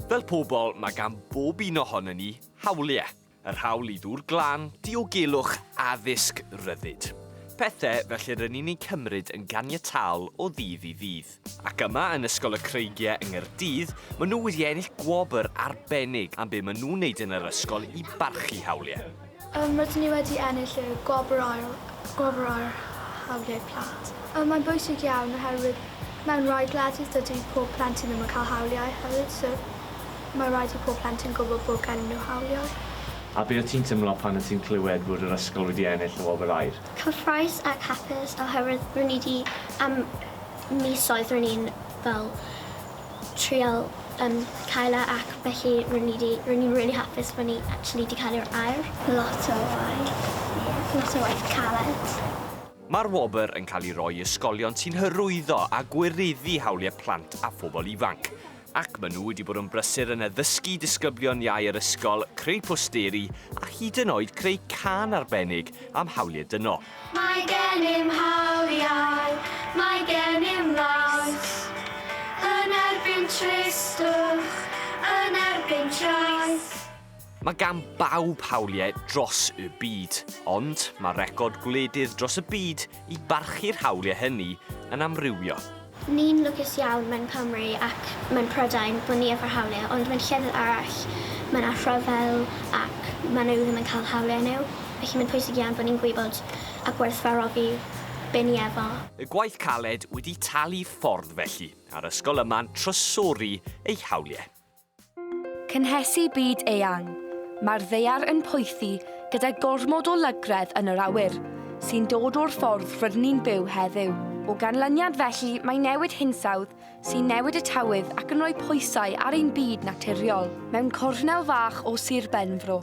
Fel pobl, mae gan bob un ohonon ni hawliau. Yr hawl i ddŵr glân, diogelwch, addysg, rhyddid. Pethau felly rŷn ni'n eu cymryd yn ganiataol o ddydd i ddydd. Ac yma yn Ysgol y Creigiau yng Nghaerdydd, maen nhw wedi ennill gwobr arbennig am be maen nhw'n wneud yn yr ysgol i barchu hawliau. Yym, rydyn ni wedi ennill y gwobr aur, gwobr aur hawliau plant. Yym, mae'n bwysig iawn oherwydd mewn rhai gwledydd dydy pob plentyn ddim yn cael hawliau hefyd, so Mae rhaid i pob plentyn gwybod bod gennyn nhw hawliau. A be o't ti'n tymlo pan o't ti'n clywed bod yr ysgol wedi ennill y wobr aur? Cyffrous ac hapus oherwydd ro'n i 'di am misoedd ro'n i'n fel trial yym cael e ac felly ro'n i 'di ro'n i'n rili hapus bo' ni actually 'di cael yr aur. Lot o waith, ie, lot o waith caled. Mae'r wobr yn cael ei roi i ysgolion sy'n hyrwyddo a gwireddu hawliau plant a phobl ifanc. Ac maen nhw wedi bod yn brysur yn addysgu disgyblion iau yr ysgol, creu posteri a hyd yn oed creu cân arbennig am hawliau dynol. Mae gennym hawliau, mae gennym lais, yn erbyn tristwch, yn erbyn trais. Mae gan bawb hawliau dros y byd, ond mae record gwledydd dros y byd i barchu'r hawliau hynny yn amrywio. Ni'n lwcus iawn mewn Cymru ac mewn Prydain bod ni efo'r hawliau ond mewn llefydd arall mae 'na rhyfel ac ma' nhw ddim yn cael hawliau nhw felly mae'n pwysig iawn bod ni'n gwybod a gwerthfawrogi be ni efo. Y gwaith caled wedi talu ffordd felly, a'r ysgol yma'n trysori ei hawliau. Cynhesu byd eang. Mae'r ddaear yn poethi gyda gormod o lygredd yn yr awyr, sy'n dod o'r ffordd rydyn ni'n byw heddiw. O ganlyniad felly, mae newid hinsawdd sy'n newid y tywydd ac yn rhoi pwysau ar ein byd naturiol. Mewn cornel fach o Sir Benfro,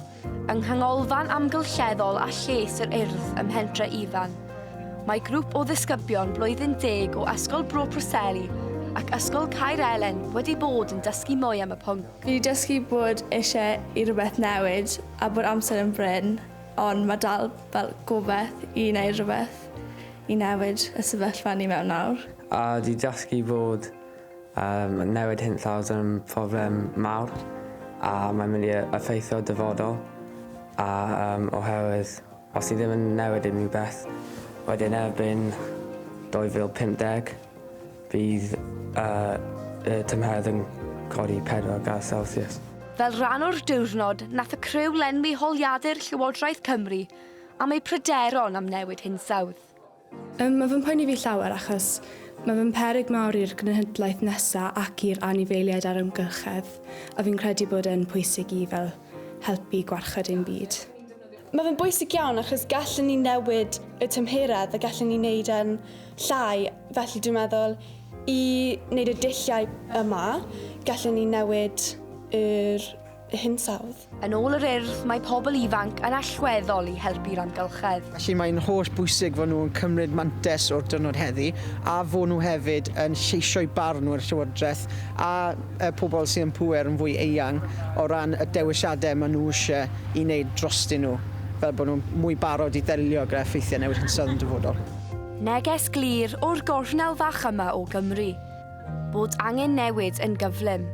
yng Nghanolfan Amgylcheddol a Lles yr Urdd ym Mhentre Ifan. Mae grŵp o ddisgyblion blwyddyn deg o Ysgol Bro Preseli ac Ysgol Caer Elen wedi bod yn dysgu mwy am y pwnc. Fi 'di dysgu bod eisiau i rhywbeth newid a bod amser yn brin, ond mae dal fel gobaith i wneud rhywbeth i newid y sefyllfa ni mewn nawr. A 'di dysgu bod Yym, newid hinsawdd yn problem mawr a mae'n mynd i effeithio dyfodol a yym oherwydd os ni ddim yn newid unrhyw beth wedyn erbyn 2050 bydd yy y tymheredd yn codi 4 gradd Celsius. Fel rhan o'r diwrnod, nath y criw lenwi holiadur Llywodraeth Cymru am eu pryderon am newid hinsawdd. Yym, mae fe'n poeni fi llawer achos mae fe'n peryg mawr i'r genhedlaeth nesa ac i'r anifeiliaid a'r amgylchedd, a fi'n credu bod e'n pwysig i fel helpu gwarchod ein byd. Mae fe'n bwysig iawn achos gallwn ni newid y tymheredd a gallwn ni wneud e'n llai, felly dwi'n meddwl i wneud y dulliau yma gallwn ni newid yr hinsawdd. Yn ôl yr Urdd, mae pobl ifanc yn allweddol i helpu'r amgylchedd. Felly mae'n holl bwysig fod nhw'n cymryd mantais o'r diwrnod heddi a fod nhw hefyd yn lleisio'u barn nhw i'r Llywodraeth a y pobl sydd yn pŵer yn fwy eang o ran y dewisiadau maen nhw eisiau i wneud drostyn nhw, fel bod nhw'n mwy barod i ddelio gyda effeithiau newid hinsawdd yn dyfodol. Neges glir o'r gornel fach yma o Gymru, bod angen newid yn gyflym.